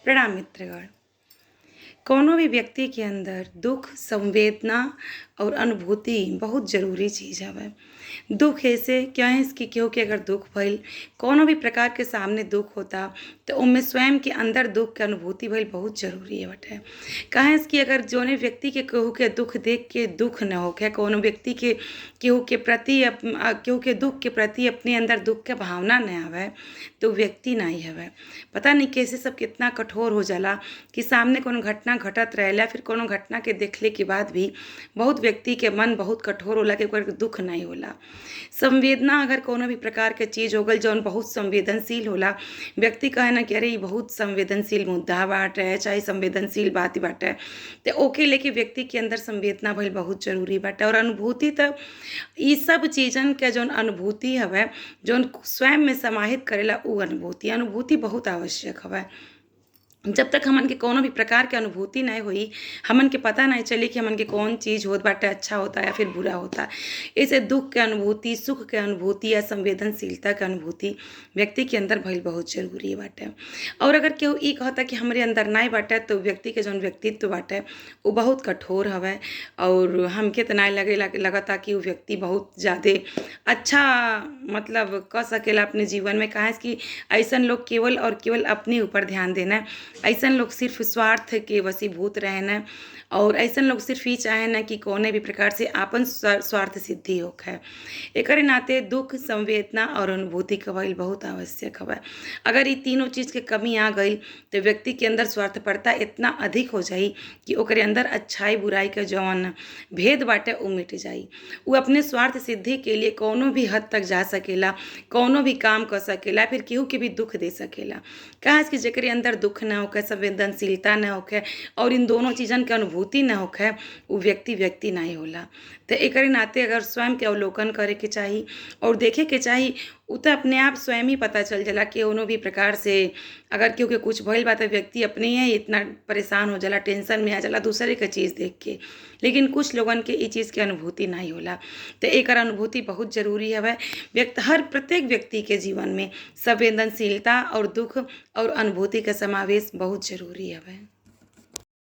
प्रणाम मित्रगण। कौनो भी व्यक्ति के अंदर दुख, संवेदना और अनुभूति बहुत जरूरी चीज हवे। दुख ऐसे कहें कि केहू के अगर दुख भइल, कौनो भी प्रकार के सामने दुख होता तो ओमे स्वयं के अंदर दुख के अनुभूति भइल बहुत जरूरी बाटे। काहे से कि अगर जौने व्यक्ति के केहू के दुख देख के दुख न होखे, कौनो व्यक्ति के केहू के प्रति केहू के दुख के प्रति अपने अंदर दुख के भावना न आवे तो व्यक्ति नाही हवे। पता नहीं कैसे सब कितना कठोर हो जाला कि सामने कौनो घटना घटत रहेला, फिर कौनो घटना के देखले के बाद भी बहुत व्यक्ति के मन बहुत कठोर होला कि ओकर दुख नहीं होला। संवेदना अगर कौनो भी प्रकार के चीज हो गइल जौन बहुत संवेदनशील होला, व्यक्ति कहे ना कि अरे ई बहुत संवेदनशील मुद्दा बाटे, चाहे संवेदनशील बात बाटे, तो ओके लेके व्यक्ति के अंदर संवेदना भइल बहुत जरूरी बाटे। और अनुभूति त ई सब चीजन के जौन अनुभूति हवे, जौन स्वयं में समाहित करेला उ अनुभूति, अनुभूति बहुत आवश्यक हवे। जब तक हमन के कौनो भी प्रकार के अनुभूति नहीं होई, हमन के पता नहीं चली कि हमन के कौन चीज़ होत बाटे, अच्छा होता या फिर बुरा होता। ऐसे दुख के अनुभूति, सुख के अनुभूति या संवेदनशीलता के अनुभूति व्यक्ति के अंदर भइल बहुत जरूरी बाटे। और अगर केहू ई कहता कि हमरे अंदर नहीं बाटे तो व्यक्ति के जौन व्यक्तित्व बाटे उ बहुत कठोर हवे और हमके त नाहीं लगे लगता कि उ व्यक्ति बहुत ज़्यादे अच्छा मतलब क सकेला अपने जीवन में। काहे से कि अइसन लोग केवल और केवल अपने ऊपर ध्यान देना, अइसन लोग सिर्फ स्वार्थ के वशीभूत रहना और अइसन लोग सिर्फ ई चाहेन कि कौने भी प्रकार से आपन स्वार्थ सिद्धि होखे। एकरे नाते दुख, संवेदना और अनुभूति के भइल बहुत आवश्यक हवे। अगर ई तीनों चीज के कमी आ गइल तो व्यक्ति के अंदर स्वार्थपरता इतना अधिक हो जाई कि ओकरे अंदर अच्छाई बुराई के जौन भेद बाटे उ मिट जाई। उ अपने स्वार्थ सिद्धि के लिए कौनो भी हद तक जा सकेला, कौनो भी काम क सकेला, फिर केहू के भी दुख दे सकेला। काहे से कि जेकरे अंदर दुख न होखे, संवेदनशीलता न होखे और इन दोनों चीजन के अनुभूति न होखे, उ व्यक्ति व्यक्ति नाही होला। तो एकरे नाते अगर स्वयं के अवलोकन करे के चाही और देखे के चाही, उ त अपने आप स्वयं ही पता चल जाला कि कौनो भी प्रकार से अगर केहू के कुछ भइल बा त व्यक्ति अपने ही इतना परेशान हो जाला, टेंशन में आ जाला दूसरे के चीज देख के। लेकिन कुछ लोगन के ई चीज के अनुभूति नहीं होला। तो एकर अनुभूति बहुत जरूरी हवे। व्यक्त हर प्रत्येक व्यक्ति के जीवन में संवेदनशीलता और दुख और अनुभूति के समावेश बहुत जरूरी हवे।